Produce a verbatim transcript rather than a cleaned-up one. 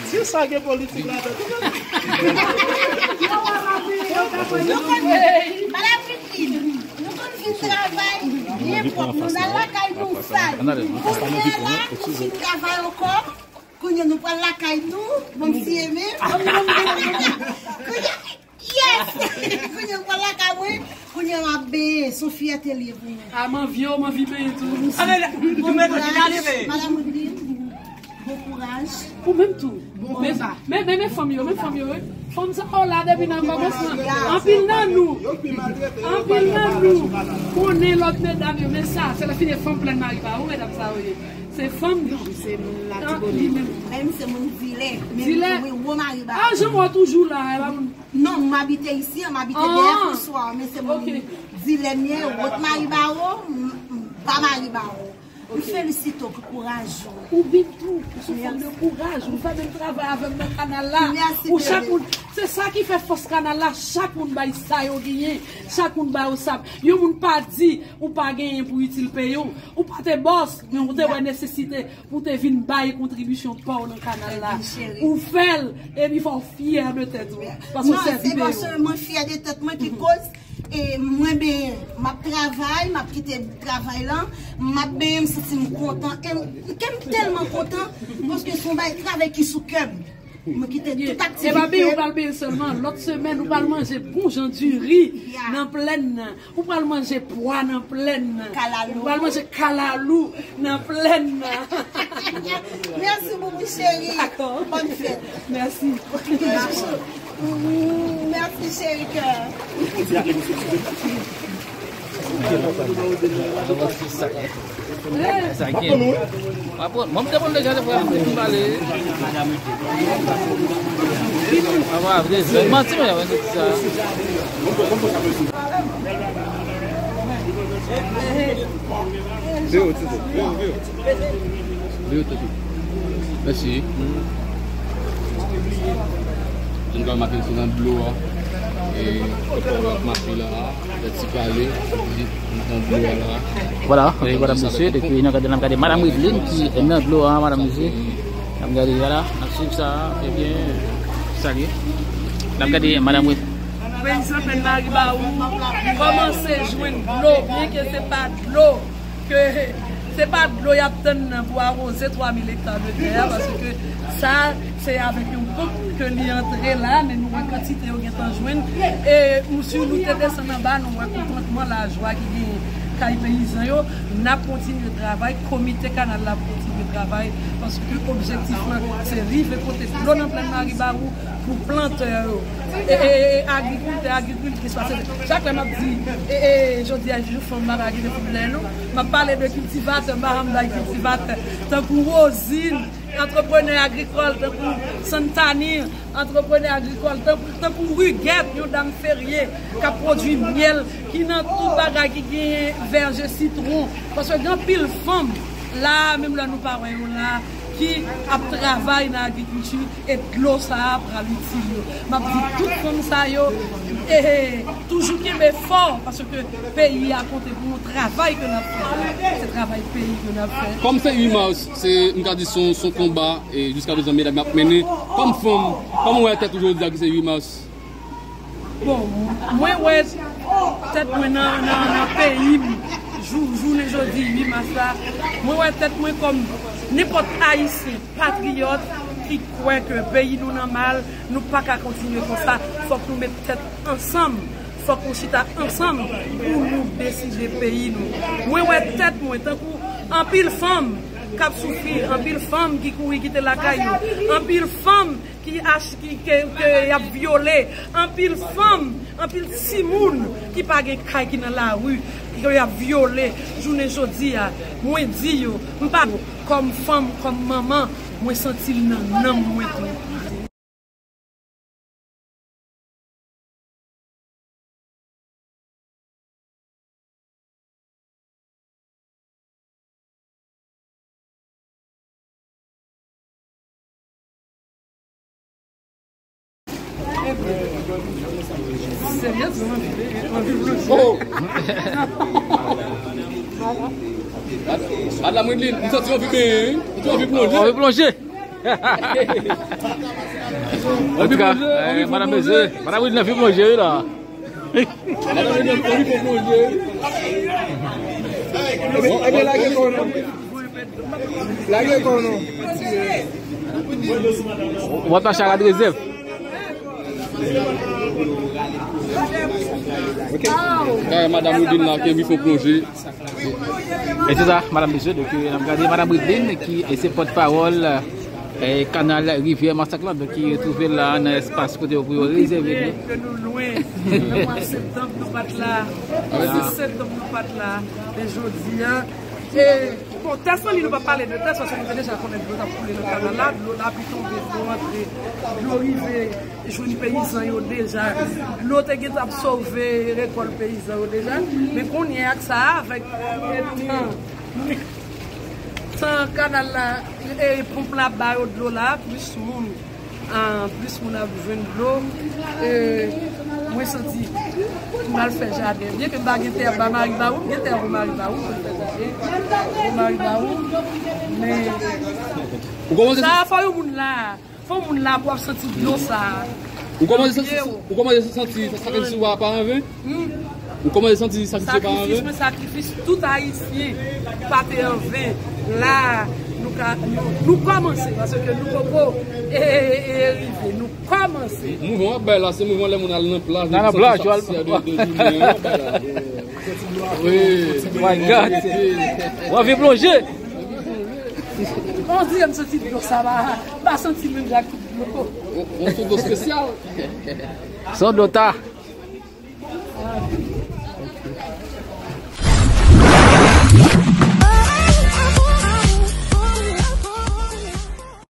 Si sa gen politik ladan. Nou konn, Madam Wiklin, nou konn fin travay byen pwòp, nou nan lakay nou sal. Kounye a la, nou fin travay ankò. Kounye nou pral lakay nou, bon ti eme. Kounye, yes! Kounye nou pral lakay mwen, kounye m ap benyen, se yon fyète li ye pou mwen. A, m anvi yo, m anvi benyen tou. Kouraj, Madam Wiklin, bon kouraj. Ou menm tou. Men, men, men, men fanm yo, men fanm yo, wi. Fanm sa, o la, depi nan kòmansman. Anpil nan nou, anpil nan nou konnen lòt medam yo, men sa, se lè fini fanm Plèn Maribawou, medam sa yo ye. Se fanm. Non, se moun Latibonit. Li menm. Menm se moun Dilè. Dilè. Men li wo Maribawou. A, jan m wè toujou la, e pa moun. Non, m abite isi, m abite dèyè Franswa, men se moun Dilè m ye, wot Maribawou, m, m, ba Maribawou. M felisite w pou kouraj ou. Ou byen tou, ou se fanm de kouraj, ou fè menm travay avè m nan kanal la. Ou chak moun, se sa ki fè fòs kanal la, chak moun bay sa yo genyen, chak moun ba yo sa. Yon moun pa di ou pa genyen pou itil peyi w, ou pa te bòs, men ou te wè nesesite pou te vin bay kontribisyon pa w nan kanal la. Ou fè l, epi fò w fyè de tèt ou, paske w sèvi peyi w. Non, se paske mwen fyè de tèt mwen ki koz E mwen benyen, m ap travay, m ap kite travay lan, m ap benyen, m santi m kontan. E m, kè m tèlman kontan, paske se yon bagay travay ki sou kè m. Mwen kite tout aktivite. E pa benyen, ou pral benyen sèlman. Lòt semèn, ou pral manje bon jan diri nan plèn nan. Ou pral manje pwa nan plèn nan. Kalalou. Ou pral manje kalalou nan plèn nan. Mèsi boubou cheri. Dakò. Bòn fèt. Mèsi. Mèsi cheri kè. Sa gen. Mwen te konn deja de fwa m pale. Manti mwen avè sa. Veo, Tito. Veo, veo. Veo, Tito. Mèsi. N pral make sou nan dlo a. E, kote w ap mache la, lè ti pale, nan dlo a la. Vwala, wi, madanm, mesye, depi n ap gade, n ap gade Madanm Wiklin ki nan dlo a, madanm, mesye. N ap gade, vwala, n ap swiv sa, ebyen, sa li ye. N ap gade Madanm Wiklin. Peyizan Plèn Maribawou kòmanse jwenn dlo, byen ke se pa dlo, ke se pa dlo y ap tann nan pou awoze twa mil ekta de tè a, paske sa, se avèk yon ponp ke li antre la, men nou wè kantite yo gentan jwenn. E nou, si nou te desann anba, nou wè kontantman, lajwa ki genyen kay peyizan yo. N ap kontinye travay, komite kanal la ap kontinye travay, paske objektif lan, se rive pote dlo nan Plèn Maribawou, pou plantè yo, e, e, e, agrikiltè, agrikiltris, paske chak lè m ap di, e, e, jodi a, jou fanm pa ka kite fout dèyè nou, m ap pale de kiltivatè, m pa janm bay kiltivatè, tankou Wozin, antreprenè agrikòl, tankou Santani, antreprenè agrikòl, tankou, tankou Rigèt, yon dam ferye k ap pwodui myèl, ki nan tout bagay ki genyen vèje sitwon, paske gen anpil fanm la, menm lè nou pa wè yo la, ki ap travay nan agrikilti, e dlo sa a pral itil yo. M ap di tout fanm sa yo, e, e, toujou kenbe fò, paske peyi a konte pou yon travay ke n ap fè. Se travay peyi ke n ap fè. Kòm se uit mas, se, m ka di se yon, se yon konba, e jiska prezan medam ap mennen. Kòm fanm, kòman w wè tèt ou jodi a ki se uit mas? Bon, mwen wè tèt mwen nan, nan, nan peyi m, jou, jounen jodi uit mas la, mwen wè tèt mwen kòm nenpòt Ayisyen patriyòt ki kwè ke peyi nou nan mal, nou pa ka kontinye konsa, fòk nou met tèt ansanm, fòk nou chita ansanm pou nou deside peyi nou. Mwen wè tèt mwen tankou anpil fanm k ap soufri, anpil fanm ki kouri kite lakay yo, anpil fanm ki ach-, ki, ke, ke y ap vyole, anpil fanm, anpil timoun ki pa gen kay, ki nan lari, ke y ap vyole jounen jodi a. Mwen di yo, m pa, kòm fanm, kòm manman, mwen santi l nan nanm mwen tou. Serye, anvi, anvi blofe. Oh! Madanm Wideline, m santi w anvi benyen, wi. M santi w anvi plonje. Anvi plonje. Antouka, madanm Mezye, madanm Wideline anvi plonje, wi, la. Madanm Wideline anvi fè plonje, wi. Lage kò w non. Lage kò w non. W ap mache a rad rezèv. Kay madanm Wideline la, ki anvi fè plonje. E se sa, madanm, mesye, donk, n ap gade madanm Wideline, ki e se pòtpawòl e kanal Rivyè Masak la, donk, ki twouve la nan espas kote yo pou yo rezève. Ke nou lwen, nan mwa septanm, nou pa t la. Nan mwa septanm, nou pa t la. Men jodi a, e, bon, tè san li, nou pa pale de tè, paske nou te deja konnen dlo t ap koule nan kanal la, dlo lapli tonbe, dlo antre, dlo rive jwenn peyizan yo deja. Dlo te gentan ap sove rekòt peyizan yo deja. Men kounye a ak sa, avèk, e, tan, tan kanal la, e, ponp la ba yo dlo la, plis moun, a, plis moun ap jwenn dlo. E, mwen santi m al fè jaden. Byenke m pa gen tè anba Maribawou, m gen tè anba Maribawou pou m fè jaden. Anba Maribawou, men sa fò yon moun la. Fò moun la pou ap santi dlo sa a. Ou kòmanse santi, ou kòmanse santi sakrifis ou a pa anven? Hmm? Ou kòmanse santi sakrifis ou pa anven? Sakrifis, mwen sakrifis tout Ayisyen pa te anven. La, nou ka, nou, nou kòmanse, paske nou poko, e, e, e, e rive. Nou kòmanse. Mouvman w ap bay la, se mouvman lè moun al nan plaj, nan, nan plaj, de, de limyè w ap bay la. Wi. My God. W anvi plonje? On dirait m santi dlo sa pa, pa santi menm jan ak tout dlo. On, on dlo espesyal. Se on dlo ta.